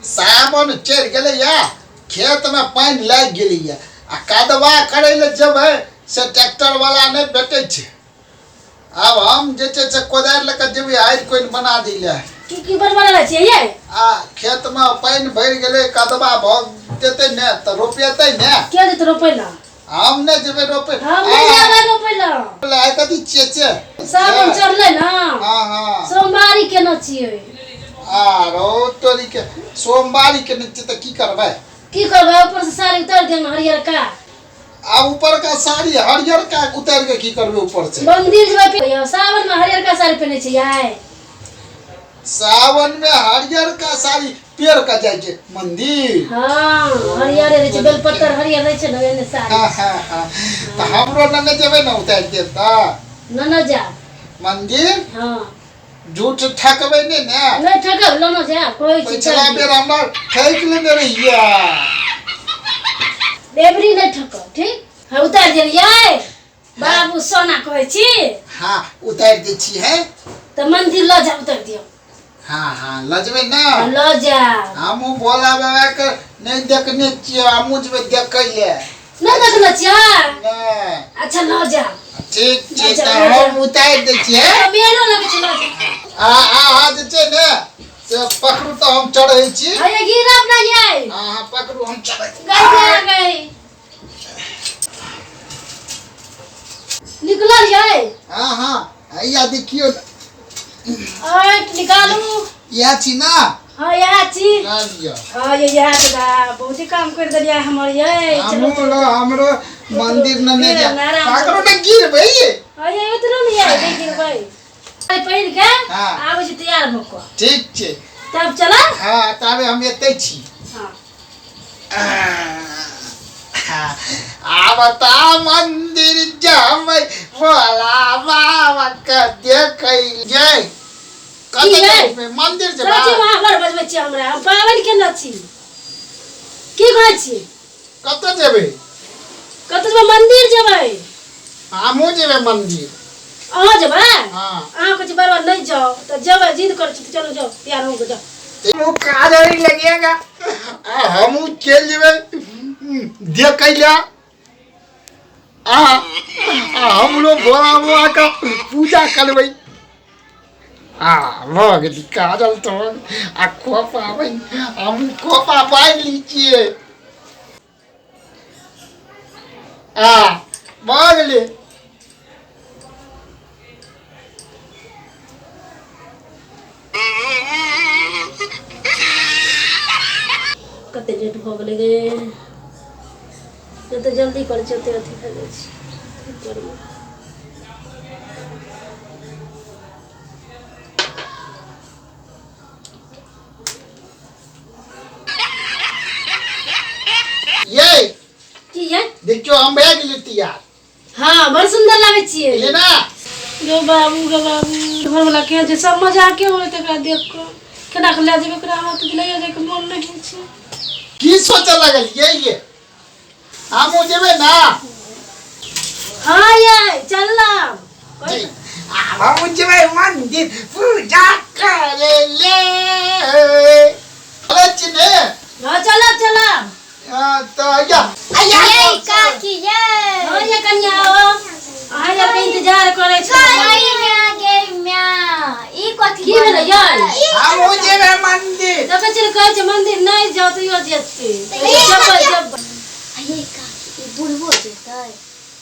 सावन चढ़ि गेलैया, खेतमे पानि लागि गेलैया आ कदवा करै लए जेबै से ट्रैक्टर वाला नहि भेटै छै। आब हम जे छै से कोदारि लऽ कऽ जेबै आड़ि कोनि बना दै लए। की की बनबऽ लगै छियै यै? आ खेतमे पानि भरि गेलै, कदवा भऽ जेतै ने तऽ रोपेतै ने। के जेतै रोपै लए? हम नहि जेबै रोपे। हम नहि जेबै रोपै लए। आइ कथी छियै से? सावन चढ़लै ने। हँ हँ, सोमवारी केने छियै। आरो तोरी के, सोमवारी केने छियै तऽ की करबै? की करबै, ऊपर से साड़ी उतारि दियौ हरियरका। आ ऊपर का साड़ी हरियर का उतार के की करबे ऊपर से? मंदिर जेबै, सावन में हरियर का साड़ी पहने छै यार। सावन में हरियर का साड़ी पेर के जाइ छै मंदिर? हाँ, हरियर रहै छै, बेलपत्तर हरियर रहै छै ने, एने साड़ी। हाँ हाँ हाँ, तऽ हमरो नने जेबै ने, उतारि देब तऽ। न न जाब मंदिर। हाँ। झूठ ठकबै नहि ने? नहि ठकब, लनो जाब कहै छी। पिछला बेर हमरा ठकि लेने रहियै। देबरी नहि ठकब, ठीक है? उतारि देलियै बाबू सोना, कहै छी। हाँ, उतारि दै छी है। तऽ मंदिर लऽ जाब, उतारि दियौ। हाँ हाँ, लऽ जेबै ने? लऽ जाब। हमहूँ भोला बाबा के नहि देखने छियै, हमहूँ जेबै देखै लए। नहि देखने छियै? नहि। अच्छा, लऽ जाब। ठीक छै। अच्छा, तऽ लऽ हम जाब। उतारि दै छियै। तऽ मेलो लगै छै, लऽ जाब। आ आ आ जे छै ने से पकड़ू तऽ हम चढ़ै छी। अरे गिरब नहि यै। हाँ हाँ, पकड़ू, हम चढ़ै छी। गई गई गई, निकलल यै? हाँ हाँ, हैया देखियौ ने। ऐठ निकालू। इएह छी ना? हाँ, इएह छी। लऽ लिअ। हाँ, ये इएह दादा बहुत ही काम कर देलियै हमर यै। चलू। हमहूँ ल हमरो मंदिर न नहि जा। आराम से। ककरो नहि गिरबै। हाँ ये उतरू ने यै, नहीं गिरबै। पहिर के हाँ। आबै छी तैयार भऽ कऽ। ठीक छै। तब चला। हाँ, ताबे हम एतै छी। हाँ। आब तऽ मंदिर जाबै भोला बाबा के देखै जय। की कतऽ यै? जेबै मंदिर? सची जेबै। वहाँ बड़ बजबै छियै हमरा, हम पाबनि केने छी, की कहै छी? कतऽ जेबै? कतऽ जेबै? मंदिर जेबै। हमहूँ जेबै मंदिर। अहाँ जेबै? हाँ। अहाँ कहै छी बार बार नहि जाओ, तऽ जेबै, जिद करै छी तऽ चलू, जाउ, तैयार हो के जाउ। वो काजर लगेगा आ हमहूँ चलि जेबै देखै लए आ आ हमरो भोला बाबाके पूजा करबै। आ भऽ गेली काजल तऽ आ खोपा बनि, हमहूँ खोपा बान्हि लै छियै। आ भऽ गेलै। कते लेट भऽ गेलै गे, जते जल्दी करै छै ओते अथी भऽ जाइ छै। की करबै? ये की ये? देखियौ, हम भए गेलियै तैयार। हाँ, बड़ सुंदर लागै छियै। बुझलियै ने? गो बाबू, गो बाबू, घरवला केहन छै, सब मजाके उड़ेतै एकरा देख कऽ। केना कऽ लए जेबै ओकरा? हमरा तऽ लैए जाइके मोन नहि होइ छै। की सोचऽ लगलियै ये? हमहूँ जेबै ने। हाँ ये चलब। जी, आब हमहूँ जेबै मंदिर पूजा करे ले, चलै छी ने? हाँ, चलब चलब। हाँ, तऽ अइया अइया। ये काकी ये। हाँ ये कनिया, आओ, अहाँ आरके इंतजार करै छी। गई म्या, गई म्या, ई कथी? की भेलै यै? हमहूँ जेबै मंदिर। देखै छियै, कहै छै मंदिर नहि जाउ तैयो जेतै। जेबै जेबै। ये काकी, ई बुढ़बो जेतै?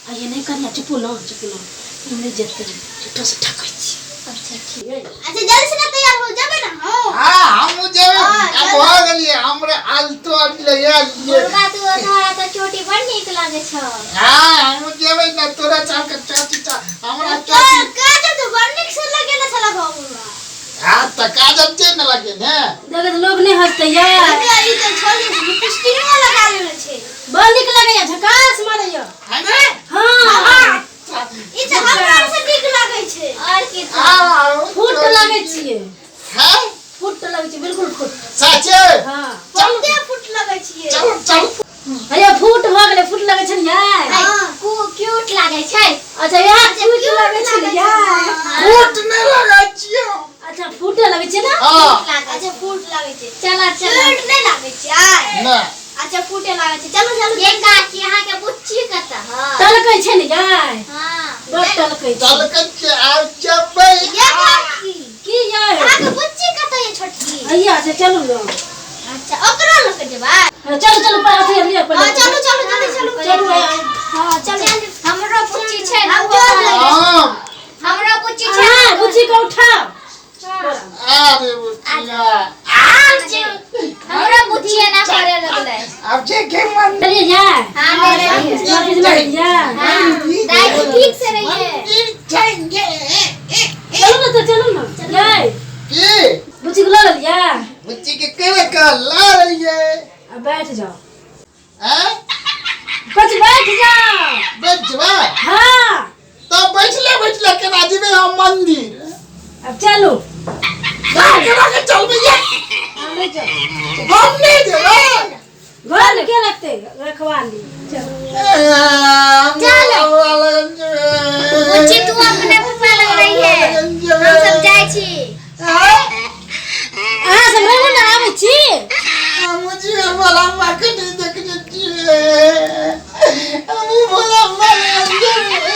आइए नहि कनिया, चुपू न, चुपू न, ई नहि जेतै, झूठो से ठकै छी। अच्छा ठीक। अच्छा, जल्दी से ना तैयार हो जेबै ना? हो। हाँ, हमहूँ जेबै। हाँ, आब चलो। भऽ गेलियै, हमरे आलतो आबि लए लियै। बुढ़बा, तू तोहरा तऽ चोटी बड़ नीक लागै छौ। हाँ, हमहूँ जेबै ने, तोरा चाहके चाची चा हमरा तोर चाची। काजल तऽ बड़ नीक से लगेने छलक हौ बुढ़बा। हाँ, तऽ काजल छै ने लगे ने। देखै तऽ लोग नहि हँसतै यै। अच्छा, ई तऽ छोड़ी लिपस्टिको लगा लेने छै। बड़ नीक लगैया, झकास मारैया। है ने? हाँ। ई तऽ हमरा से नीक लागै छै और की। हाँ। फुट लगै छियै। है। फुट लगै छै, बिल्कुल फुट। सचे? हाँ। बहुते फुट लगै छियै। चल चल। हैया फुट भऽ गेलै, फुट लगै छै ने यै? हाँ, क्यूट लागै छै। अच्छा, इएह क्यूट क्यूट लगै छै ने लागै छै। यै? फूट नहि लगै छियै। अच्छा, फूटे लगै छै ने? हाँ। अच्छा, फूट लागै छै। चला चला, क्यूट नहि। छियै ना अच्छा फूटे लागै छै। चलू चलू। ये काकी, अहाँ के बुच्ची कतऽ है? टलकै छै ने यार। हां। बड़ टलकै छै। टलकै छै, आब जेबै। ये काकी, की यार? अहाँ के बुच्ची कतऽ ये छोटकी? हैया छै, चलू ने। अच्छा, ओकरो लऽ के जेबै? हाँ, चलू चलू, पर अथी लिअ पहिले। हां, चलू चलू, जल्दी चलू। चलू। हां चलू, हमरो बुच्ची छै ने, हां, हमरो बुच्ची छै। हां, बुच्ची के उठाओ। अरे बुचिया, हमरो बुच्ची एना करे लगलै। आब जे के मन चलिए यार। हां, ले लेलियै। यार। हां दाई, ठीक से रहिए। मंदिर जाएंगे। चलू ने तऽ, चलू ने यार। की? बुच्ची के लऽ लेलियै? बुच्ची के केना के ला रहिए। आ बैठ जाओ। हैं? कुछ बैठ जाओ। बैठ जेबै? हाँ। तब बैठले बैठले केना जेबै हम मंदिर? अब चलू। ना, केना के चलबै ये? हम नहीं चल। हम नहीं जेबै। घर में के रखते रखवाली? चलो। चल। बुच्ची, तू अपने पप्पा लग रही है, हम सब जाइ छी। अहाँ सब रहू ने, आबै छी। मुझे भोला माँ के नहीं देखने छियै, हमहूँ भोला माँ लग जेबै।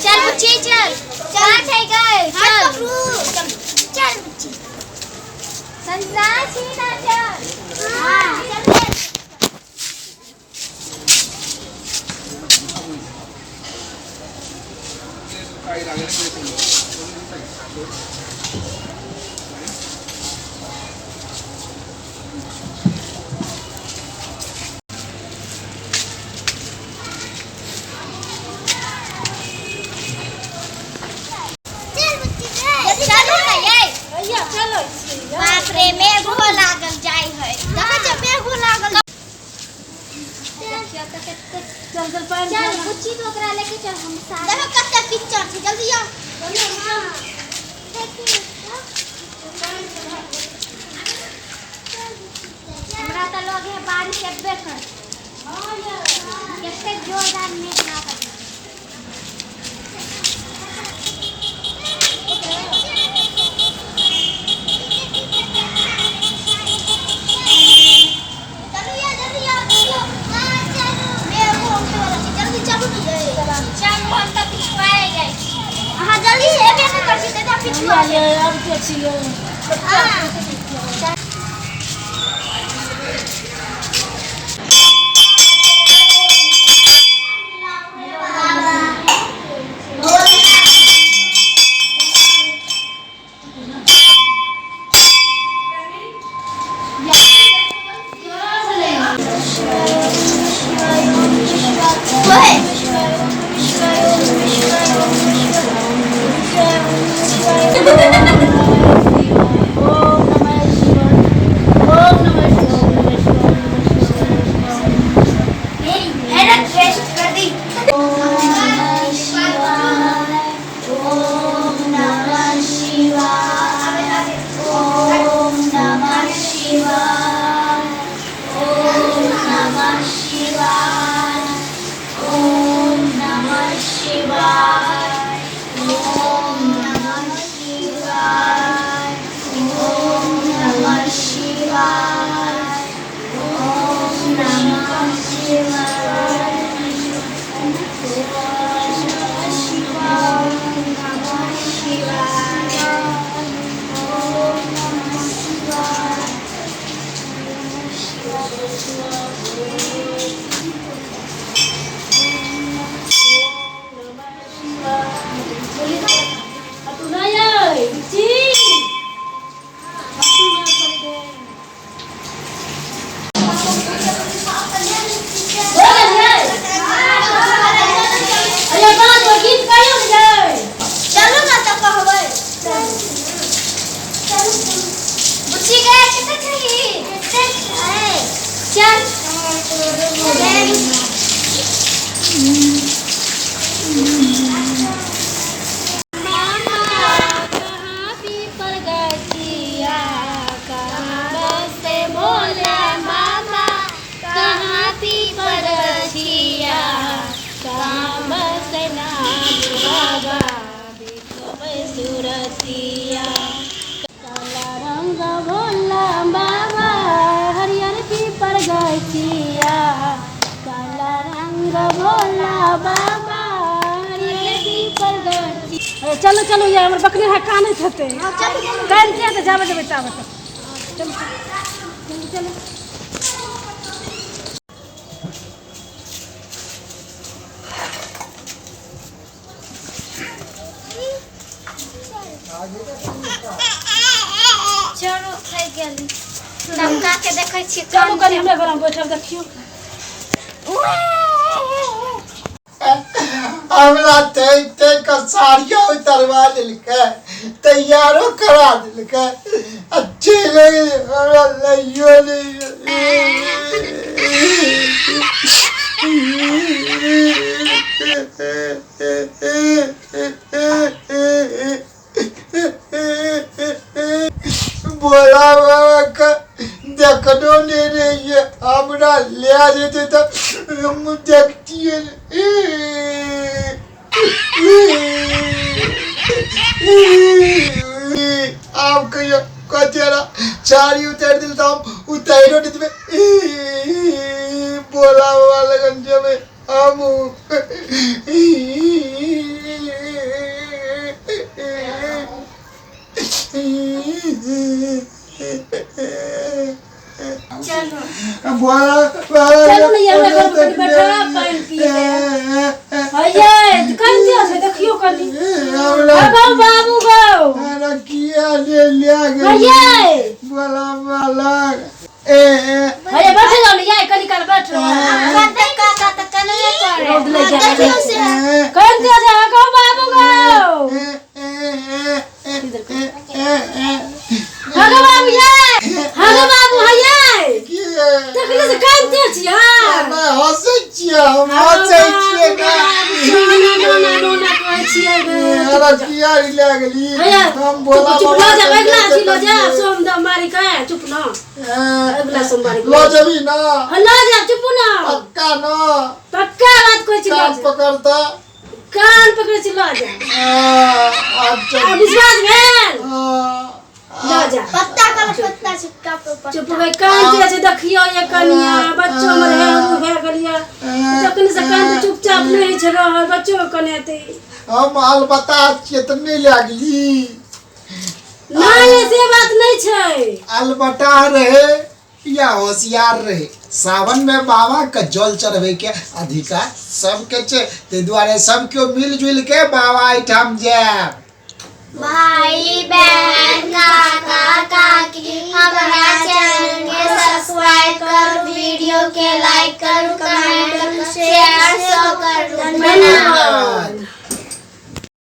चल बुच्ची, चल। कहाँ छै गए? चल चल चल बुच्ची। संसार छी ना, चल। हां चल। चल बुच्ची, चलू ना ये। भैया, चलो छी। बाप रे, मेघो लागल जाइ है, देखै छै मेघो लागल। देखियौ तऽ कतेक। चल चल, पानि। चल बुच्ची, तो ओकरा लेके चल, हम साथ। देखो कते पिक्चर छै, जल्दी आओ। हमरा तऽ लगे है बारिश एबे कर। कतेक जोरदार मेघ लागल। चलू या, जल्दी आओ, जल्दी आओ। हाँ, चलू। मेघो उठे वाला छै, जल्दी चलू ने ये। चलू, हम तऽ पिछुआए जाइ छी। अहाँ जल्दी से एबे नहि करै छी, तऽ पिछुआ। भैया, ये आब के छियै? हाँ। ओम नमः शिवाय, ओम नमः शिवाय, मेरी मेहनत वेस्ट कर दी। ओम नमः शिवाय, ओम नमः शिवाय, ओम नमः शिवाय, ओम नमः शिवाय, ओम नमः शिवाय, ओम नमः शिवाय, ओम नमः शिवाय, ओम नमः शिवाय, शिवाय नमः शिवाय, ओम नमः शिवाय। आ तू नहि अइ बुच्ची? आ तू नहि कर दे। हो गेलियै? अरे पाँच गो गीत कहियौ ने यै। चलू ना तऽ कहबै। बुच्ची गए, कतऽ छही? चल। कहाँ पीपल गछिया, कहाँ बसे भोला मामा? कहाँ पीपल गछिया, कहाँ बसे नाम बाबा, देखबै सुरतिया। काला बाबा रे पीपल गाछी। अरे चलू चलू ये हमर बकरी है कानैत हेतै। कानिते हेतै, जाबे जेबै ताबे तक। चलू चलू चलू। चलू थाकि गेली। तबका के देखै छियै। चलू कनि हमरा घरमे बैठब देखियौ। हमरा तैक तैक कऽ साड़ियो उतरवा देलकै, तैयारो करा देलकै आ चलि गेलै, हमरा लैयो नहि। भोला बाबा के देखनो नहि रहियै, हमरा लए जेतै तऽ हम देखतियै। आब कहियो कतेरा साड़ी उतारि देल तऽ हम उतारियो नहि देबै। भोला बाबा लगन जेबै हम। चलू चलू ने हमरा घर पर कनि बैठा पानि पी ले। हइये कनि छै देखियौ कनि। हमरा गौ बाबू गौ। हमरा किया ले ले गेल हइये भोला बाबा ए ए? हइये बैठ जाउ ने ये, कनि काल बैठ। कते काका तऽ कनबे करे। रौद लागि जाइ। देखियौ से। कनि छै गौ बाबू गौ। हँ गौ बाबू ये, हँ गौ बाबू हइये। तखने से कानिते छियै। हँसै छियै, हम हँसै छियै ना। नोना नोना कहै छियै गे। हमरा किया लए गेली? हैया हम भोला चुप बाबा लऽ जाब अगिला के अथी लऽ जाब सोमवारी के, चुप न। अगिला सोमवारी के लऽ जेबही ना? हँ, लऽ जाब, चुप न। पक्का ना? पक्का बात कहै छी, लऽ कान जाब। पकड़ता। कान पकड़ै छी, लऽ जाब। अच्छा। आ विश्वास भेल? लऽ जा। पत्ता कलर पत्ता छिटका पर। चुप भए कान छै देखियौ ये कनिया, बच्चो हमर हे भए गेलियै जखन से कान चुपचाप नहि होइ छै रहल, बच्चो के कनेतै। हम अलबता छियै तऽ नहि लए गेली? नहि, से बात नहि छै। अलबटा रहे या होशियार रहे, सावन में बाबा के जल चढ़बै के अधिकार सबके छै, ताहि दुआरे सब केओ मिल जुलि के बाबा एहिठाम जायब। भाई बहन काका काकी, हमरा चैनल के सब्सक्राइब करू, वीडियो के लाइक करू, कमेंट करू, शेयर सेहो करू। धन्यवाद।